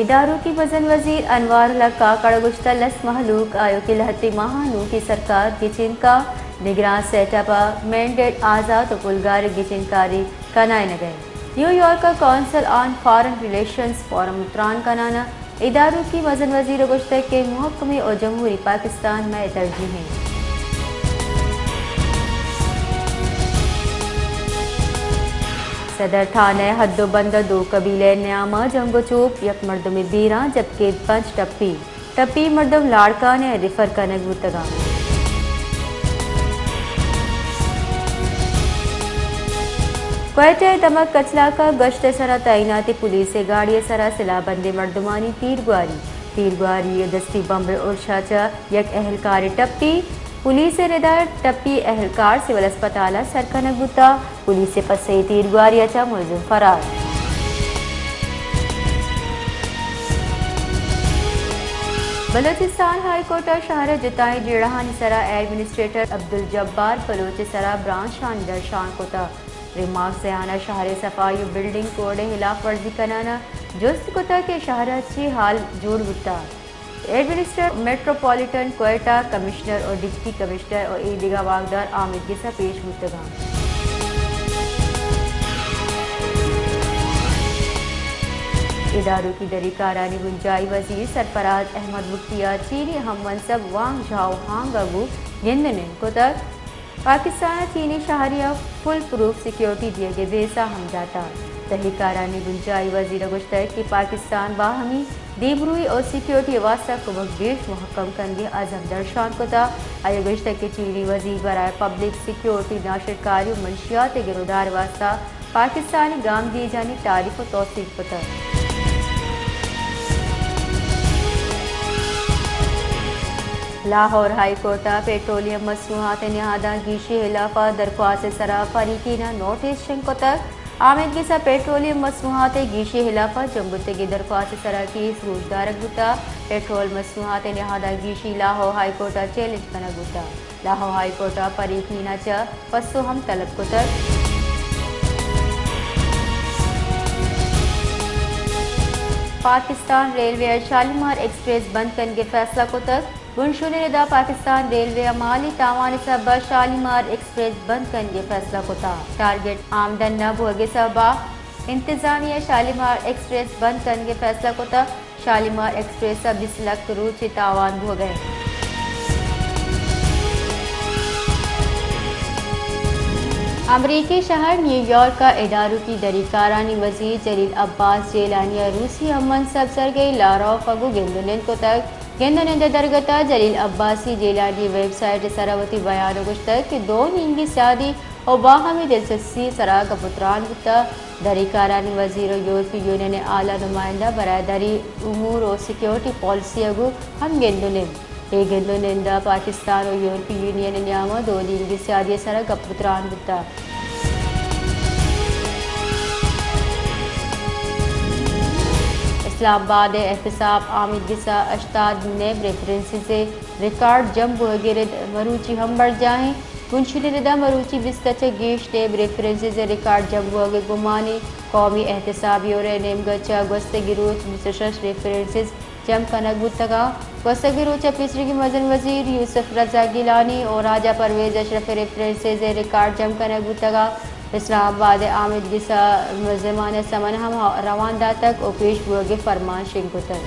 ادارکی مزن وزیر انوار الحق کاکڑ ء گوشتگ، لس مہلوک آیوکیں لہتے ماہاں نوکیں سرکار گچینکا نگراں سیٹ اپ ء مینڈیٹ آزات ء پلگار گچینکاری کنائینگ ء انت۔ نیویارک ء council on foreign relations forum ء تران کنان ء ادارکی مزن وزیر ء گوشتگ کہ محکمیں ء جمہوری پاکستان مئے ترجیح انت۔ صدر تھانہ ء حد ء بند ء دو قبیلہ ء نیام ء جنگ ء چوپ، یک مردمے بیران جبکہ پنچ ٹپی، ٹپی مردم لاڑکانہ ء ریفر کنگ بوتگ انت۔ کوئٹہ ء دمگ کچلاک ء گشت ء سرا تعیناتی پولیس ء گاڑی ء سرا سلاہ بندیں مردمانی تیرگواری، تیرگواری ء دستی بمب ء ارش ء چہ یک اہلکارے ٹپی، پولیس ء ردا ٹپی اہلکار سول اسپتال ء سر کنگ بوتگ۔ پولیس ء پسہ ء تیرگواری ء چہ ملزم فرار۔ بلوچستان ہائی کورٹ ء شہر ء جتائیں جیڑہانی سرا ایڈمنسٹریٹر عبدالجبار بلوچ ء سرا برانچ آنی درشان کتگ۔ ریمارکس ء آناں شہر ء صفائی ء بلڈنگ کوڈ ء ہلاف ورزی کنان ء جست کتگ کہ شہر ء چی حال جوڑ بوتگ۔ ایڈمنسٹر میٹروپولیٹن کوئٹہ، کمشنر و ڈپٹی کمشنر و اے دگہ واکدار آمید گس ء پیش بوتگ انت۔ ادارکی دری کارانی بنجاہی وزیر سرفراز احمد بگٹی ء چینی ہم منصب وانگ جھاؤ ہانگ ء گوں گند ء نند کتگ۔ پاکستان ء چینی شہری ء فل پروف سیکیورٹی دیگ ء بیسہ ہم داتگ۔ دری کارانی بنجاہی وزیر ء گوشتگ کہ پاکستان باہمی دیمروئی ء سیکیورٹی ء واستہ کمک گیش مہکم کنگ ء عزم درشان کتگ۔ آئی ء گوشتگ کہ چینی وزیر برائے پبلک سیکیورٹی، ناشرکاری ء منشیات ء گرودار ء واستہ پاکستانی گامگیجانی تعریف ء توسیپ کتگ۔ لاہور ہائی کورٹ ء پیٹرولیم مصنوعات ء نہاداں گیشی ء ہلاف ء درخواست ء سرا فریقین ء نوٹس شنگ کتگ۔ آمید گس ء پیٹرولیم مصنوعات ء گیشی ء ہلاف ء جنگ بوتگیں درخواست ء سرا کیس گوشدارگ بوتگ۔ پیٹرول مصنوعات ء نہاداں گیشی لاہور ہائی کورٹ ء چیلنج کنگ بوتگ۔ لاہور ہائی کورٹ ء فریقین ء چہ پسو ہم طلب کتگ۔ پاکستان ریلوے ء شالیمار ایکسپریس بند کنگ ء فیصلہ کتگ۔ بنشون ء ردا پاکستان ریلوے ء مالی تاوان ء سبب ء شالیمار ایکسپریس بند کنگ ء فیصلہ کتگ۔ ٹارگٹ آمدن نہ بوگ ء سبب ء انتظامیہ ء شالیمار ایکسپریس بند کنگ ء فیصلہ کتگ۔ شالیمار ایکسپریس ء بیست لکھ روچے تاوان بوگ ء انت۔ امریکی شہر نیویارک ء ادارکی دری کارانی وزیر جلیل عباس جیلانی ء روسی ہم منصب سرگئی لاروف ء گوں گند ء نند کتگ۔ گند ء نند ء درگت ء جلیل عباسی جیلانی ویب سائٹ ء سرا وتی بیان ء گوشتگ کہ دو نیمگی سیادی و باہمی دلچسپی سرا گپ و تران بوتگ۔ دری کارانی وزیر و یورپی یونین ء اعلی نمائندہ برائے دری امور و سیکیورٹی پالیسی ء گوں ہم گند و نند۔ اے گند و نند ء پاکستان و یورپی یونین ء نیام ء دو نیمگی سیادی ء سرا گپ و تران بوتگ۔ اسلام آباد ء احتساب آمید گس ء ہشتاد نیب ریفرنسز ء ریکارڈ جم بوگ ء رد مروچی ہم برجاہ انت۔ بنشون ء ردا مروچی بیست ء چہ گیش نیب ریفرنسز ء ریکارڈ جم بوگ ء گمان انت۔ قومی احتساب بیورو ء نیمگ ء چہ گوستگیں روچ بیست ء شش ریفرنسز جم کنگ بوتگ انت۔ گوستگیں روچ ء پیسریگیں مزن وزیر یوسف رضا گیلانی و راجہ پرویز اشرف ء ریفرنسز ء ریکارڈ جم کنگ بوتگ انت۔ اسلام آباد ء آمید گس ء ملزمان ء سمن ہم روان داتگ و پیش بوگ ء فرمان شنگ کتگ۔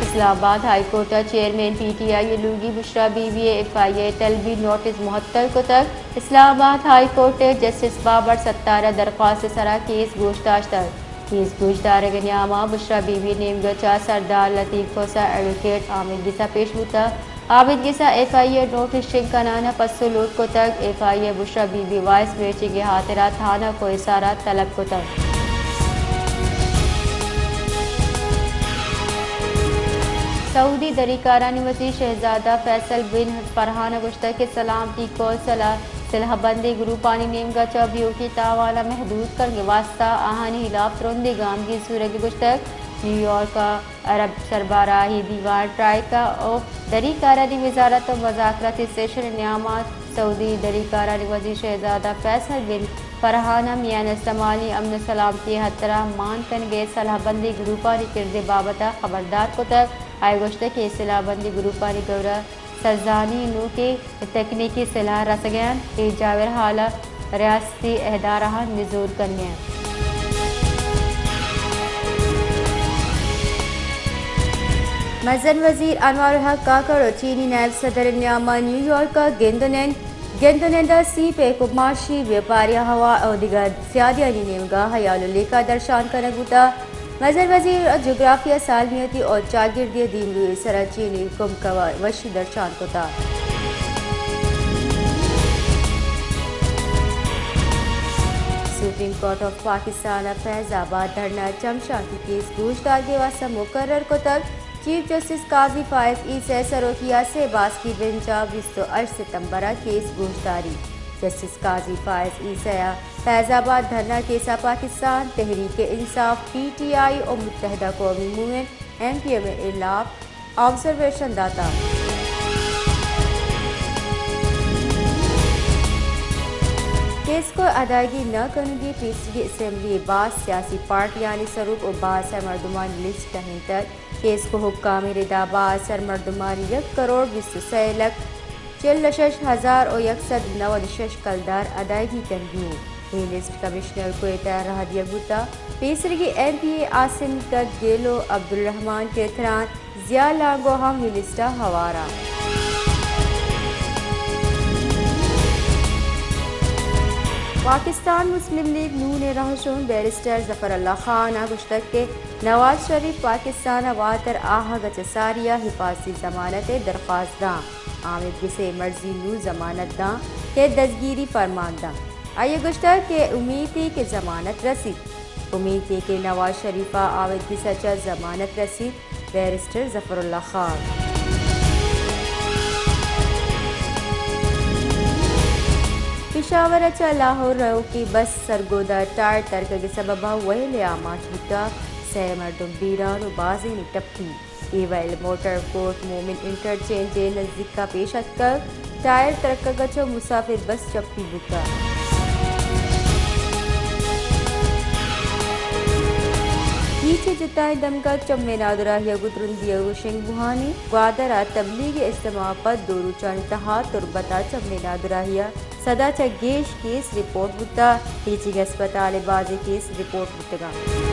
اسلام آباد ہائی کورٹ ء چیئرمین پی ٹی آئی ء لوگی بشرا بی بی ء ایف آئی اے طلبی نوٹس معطل کتگ۔ اسلام آباد ہائی کورٹ ء جسٹس بابر ستار ء درخواست ء سرا کیس گوش داشتگ۔ کیس گوشدارگ ء نیاما بشرا بی بی ء نیمگ ء چہ سردار لطیف کھوسہ ایڈووکیٹ آمید گس ء پیش بوتگ۔ آمید گس ء ایف آئی اے نوٹس شنگ کنان ء پسو لوٹ کتگ۔ ایف آئی اے بشرا بی بی وائس میچنگ ء ہاترا تھانہ کوہسار ء طلب کتگ۔ سعودی دری کارانی وزیر شہزادہ فیصل بن فرحان ء گوشتگ کہ سلامتی کونسل ء سلاہ بندیں گروپانی نیمگ ء چہ بیوکی تاوان ء محدود کنگ ء واستہ آہانی ہلاپ ترندیں گامگیج زورگ ء گوشتگ۔ نیویارک ءَ عرب سربراہی دیوان ٹرائیکا ءُ دری کارانی وزارت ءُ مذاکراتی سیشن ءِ نیام ءَ سعودی دری کارانی وزیر شہزادہ فیصل بن فرحان ءَ میان استمانی امن ءُ سلامتی ءِ ہاترا مان کنگ ءِ سلاہ بندی گروپانی کرد ءِ بابت ءَ خبردار کتگ۔ آئی ءَ گوشتگ کہ اے سلاہ بندی گروپانی دورہ سرجمیں نوکیں تکنیکی سلاہ رسگ ءَ انت، اے جاور ہال ءَ ریاستی ادارہاں نزور کنگ ءَ انت۔ مزن وزیر انوار الحق کاکڑ ءُ چینی نائب صدر ءِ نیام ءَ نیویارک ءَ گند ءُ نند، گند ءُ نند ءَ سی پیک ءُ معاشی بیپاریاں ہوا ءُ دگہ سیادیانی نیمگ ءَ ہیال ءُ لیکہ درشان کنگ بوتگ۔ مزن وزیر ءَ جغرافیہ، سالمیتی ءُ چاگردی ءِ دیمروئی ءِ سرا چینی کمک ءِ وشی درشان کتگ۔ سپریم کورٹ آف پاکستان ءَ فیض آباد دھرنا چمشانکی کیس گوشدارگ ءِ واستہ مقرر کتگ۔ چیف جسٹس قاضی فائز عیسی ءِ سروکی ءَ سے باسکی بنچ ءَ بیست ءُ ہشت ستمبر ءَ کیس گوشداری۔ جسٹس قاضی فائز عیسی ءَ فیض آباد دھرنا کیس ءَ پاکستان تحریک انصاف، پی ٹی آئی، ءُ متحدہ قومی موومنٹ، ایم پی ایم، ءِ ہلاپ آبزرویشن داتگ۔ کیسکو ادائیگی نہ کنوکیں پیسریگیں اسمبلی ءِ باز سیاسی پارٹیانی سروک ءُ باز سر مردمانی لسٹ ٹہینتگ۔ کیسکو حکام ءِ ردا باز سر مردمانی یک کروڑ بیست ءُ سئے لکھ چل ءُ شش ہزار ءُ یک سد نود ءُ شش کلدار ادائیگی کنگی انت۔ اے لسٹ کمشنر کوئٹہ ءَ راہ دیگ بوتگ۔ پیسریگیں ایم پی اے عاصم کٹ گیلو، عبدالرحمان کھیتران، ضیاء لانگو ہم اے لسٹ ءَ ہوار انت۔ پاکستان مسلم لیگ نون ءِ رہشون بیرسٹر ظفر اللہ خان ءَ گوشتگ کہ نواز شریف پاکستان ءَ واتر آہگ ءَ چہ ساری ءَ حفاظتی ضمانت ءِ درخواست داں۔ آمید گس ءِ مرضی نوں ضمانت داں کہ دزگیری فرمان داں۔ آئی ءَ گوشتگ کہ امیتے کہ ضمانت رسیت، امیتے کہ نواز شریف ءَ آمید گس ءَ چہ ضمانت رسیت، بیرسٹر ظفر اللہ خان۔ پشاور ءَ چہ لاہور روکی بس سرگودہ ٹائر ترکگ ءِ سبب ءَ ویل ءِ آماچ بوتگ، سئے مردم بیران ءُ بازینے ٹپی۔ اے ویل موٹر کورٹ مومن انٹرچینج ءِ نزیک ءَ پیش اتکگ۔ ٹائر ترکگ ءَ چہ مسافر بس چپی بوتگ۔ کیچ ءِ جتائیں دمگ ءَ چمے نادراہی ءَ گوں ترندی ءَ شنگ بوہانی گوادر ءَ تبلیغی اجتماع ءَ پد دو روچانی تہا تربت ءَ چمے نادراہی ءَ سد ءَ چہ گیش کیس رپورٹ بوتگ۔ ٹیچنگ ہسپتال ءَ بازیں کیس رپورٹ بوتگ انت۔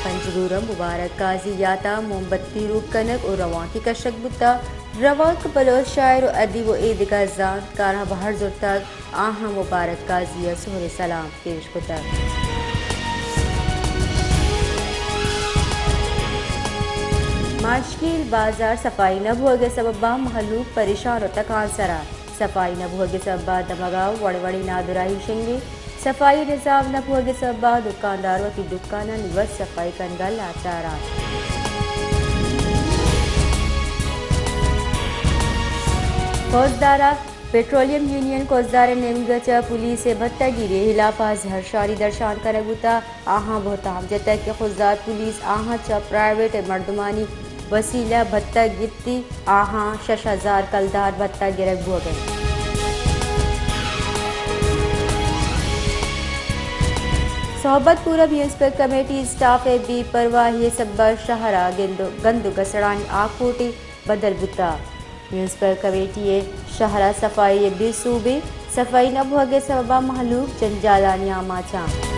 پنجگور ءَ مبارک قاضی ءِ یات ءَ موم بتی روک کنگ ءُ روانکے کشگ بوتگ۔ روانک بلوچ شاعر ءُ ادیب ءُ اے دگہ زانتکاراں بہر زرتگ۔ آہاں مبارک قاضی ءَ سہر ءِ سلام پیش کتگ۔ ماشکیل بازار صفائی نہ بوہگ ءِ سبب ءَ مہلوک پریشان ءُ تکانسر ءَ۔ صفائی نہ بوہگ ءِ سبب ءَ دمگ ءَ وڑ وڑیں نادراہی شنگ ایں۔ صفائی ءِ نظام نہ بوہگ ءِ سبب ءَ دکاندار وتی دکانانی وت صفائی کنگ ءَ لاچار انت۔ خضدار ءَ پٹرولیم یونین خضدار ءِ نیمگ ءَ چہ پولیس ءِ بھتہ گیری ءِ ہلاپ ءَ زہرشانی درشان کنگ بوتگ۔ آہاں بہتام جتگ کہ خضدار پولیس آہاں چہ پرائیویٹ مردمانی وسیلہ بھتہ گپتی، آہاں شش ہزار کلدار بھتہ گرگ بوگ ءَ انت۔ صحبت پور ءَ میونسپل کمیٹی اسٹاف ءِ بے پرواہی ءِ سبب ءَ شہر ءَ گند ءُ، گند ءُ گسڑانی آکوٹی بدل بوتگ۔ میونسپل کمیٹی ءِ شہر ءَ صفائی ءِ بے سوبیں صفائی نہ بوہگ ءِ سبب ءَ مہلوک جنجالانی آماچ انت۔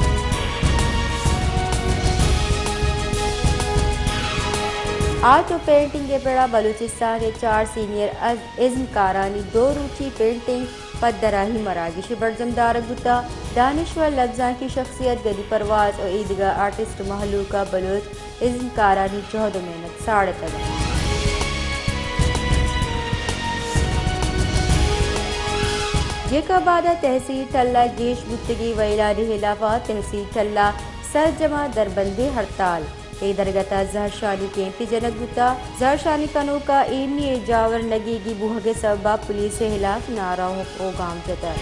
آرٹ ءُ پینٹنگ ءِ پڑ ءَ بلوچستان ءِ چار سینئر از-، ازمکارانی دو روچی پینٹنگ پدراہی مراگشے برجم دارگ بوتگ۔ دانشور لبزانکی شخصیت گنی پرواز ءُ اے دگہ آرٹسٹ مہلوک ءَ بلوچ ازمکارانی جہد ءُ محنت ساڑتگ انت۔ جیکب آباد ءَ تحصیل ٹلہ ءَ گیش بوتگیں ویلانی ہلاپ ءَ تحصیل ٹلہ ءَ سرجم ءَ دربندیں ہڑتال۔ اے درگت ءَ زہرشانی کیمپے جنگ بوتگ۔ زہرشانی کنوکاں ایمنی ءِ جاور نگیگی بوہگ ءِ سبب ءَ پولیس ءِ ہلاپ نعرہ ءُ پروگرام جتگ۔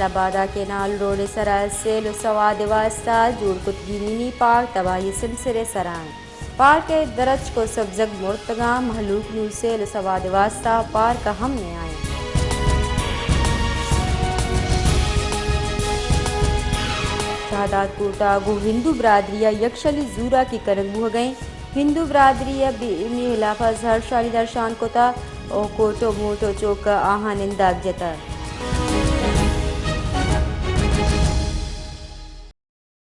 آباد ءَ کینال روڈ ءِ سرا سیل ءُ سواد ءِ واستہ جوڑ کتگیں منی پارک تباہی ءِ سمسر ءِ سرا انت۔ پارک ءِ درچک ءُ سبزگ مرتگاں، مہلوک نوں سیل ءُ سواد ءِ واستہ پارک ءَ ہم نیاینت۔ شہداد کوٹ ءَ گوں ہندو برادری ءَ یکشلی زوراکی کنگ بوہگ ءَ انت۔ ہندو برادری ءَ بے ایمی ءِ ہلاپ ءَ زہرشانی درشان کتگ ءُ کوٹ ءُ موٹ ءُ چوک ءَ آہاں ننداگ جتگ۔